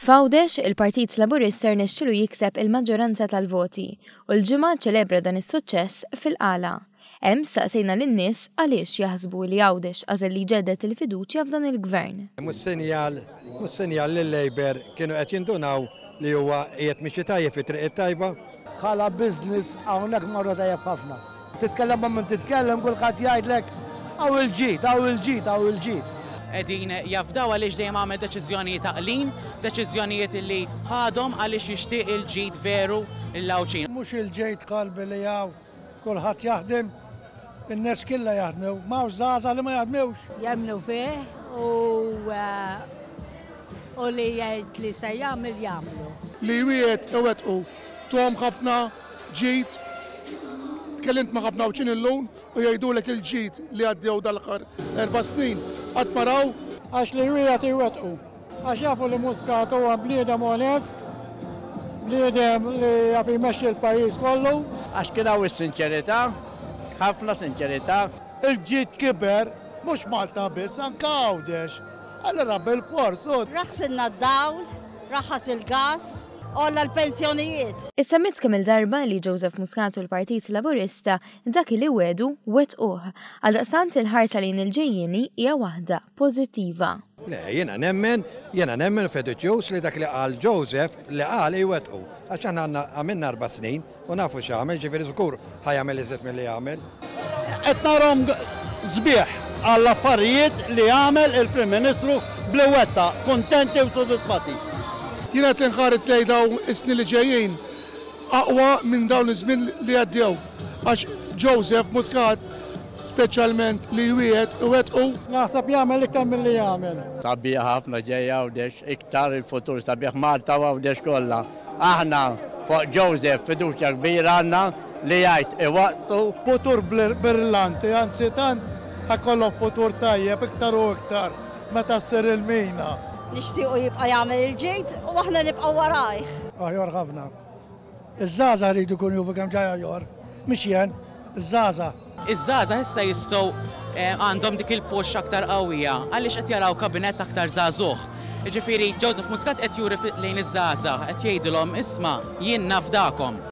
F'Għawdex, il-Partit Laburista rnexxielu jikseb il-maġġoranza tal-voti u l-Ġimgħa ċċelebra dan is-suċċess fil-Qala. Hemm staqsejna lin-nies għaliex jaħsbu li Għawdex għażel li jġedded il-fiduċja f'dan il-Gvern. Mhux sinjal, mhux sinjal li l-Labour kienu qed jindunaw li huwa qiegħed miexi tajjeb fit-triq it-tajba? Bħala business hawnhekk marru tajjeb ħafna. Titkellem ma' min titkellem kulħadd jgħidlek hawn il-ġid, hawn il-ġid, hawn il-ġid. Qegħdin jafdaw għaliex dejjem għamel deċiżjonijiet għaqlin, deċiżjonijiet li ħadhom għaliex jixtieq il-ġid veru lill-Għawdxin. Mhux il-ġid qalbi li hawn kulħadd jaħdem, in-nies killa jaħdmu, m'hawnx żgħażagħ li ma jaħdmux. Jemmnu fih u u li jgħid li se jagħmel jagħmlu. Li jwiegħed iwettqu. Tuhom ħafna ġid. Tkellimt ma' ħafna Għawdxin illum u jgħidulek il-ġid li għaddew dal-aħħar erba' snin qatt ma raw. Għax li jwiegħed iwettqu. Għax jafu li Muscat huwa bniedem onest, bniedem li jaf jmexxi l-pajjiż kollu. Għax kien hawn is-sinċerità, ħafna sinċerità. Il-ġid kiber, mhux Malta biss, anke Għawdex. Allura bilfors hu. Raħsilna d-dawl, raħħas il-gass, għolla l-pensjonijiet. Issemmiet kemm-il darba li Joseph Muscat u l-Partit Laburista dak li wegħdu, wettquh. Għaldaqstant il-ħarsa lejn il-ġejjieni hija waħda pożittiva. Le, jiena nemmen, jiena nemmen u fiduċjuż li dak li qal Joseph, li qal iwettqu. Għax aħna għandna għamilna erba' snin U nafu x'għamel, ġifieri żgur ħa jagħmel iżjed milli għamel. Qed narhom sbieħ għall-affarijiet li għamel il-Prim Ministru b'li wettaq, kuntenti u sodisfatti. Jien qed inħares lejn dawn is-snin li ġejjin aqwa minn dawn iż-żmien li għaddew għax Joseph Muscat speċjalment li jwiegħed iwettqu. Naħseb jagħmel iktar milli għamel. Sabiħ ħafna ġej Għawdex, iktar il-futur sabiħ Malta u Għawdex kollha. Aħna fuq Joseph fiduċja kbira għandna li jgħid iwaqqtu. Futur brillanti, anzi tant ħa jkollhom futur tajjeb iktar u iktar meta ssir il-mina. Nixtiequ jibqa' jagħmel il-ġid u aħna nibqgħu warajh. Aħjar ħafna. Iż-żgħażagħ iridu jkunu jafu kemm ġej aħjar. Mhix jien, iż-żgħażagħ. Iż-żgħażagħ issa jistgħu għandhom dik il-push aktar qawwija għaliex qed jaraw kabinett aktar żagħżugħ. Jiġifieri Joseph Muscat qed juri lejn iż-żgħażagħ, qed jgħidilhom isma' jien nafdakom.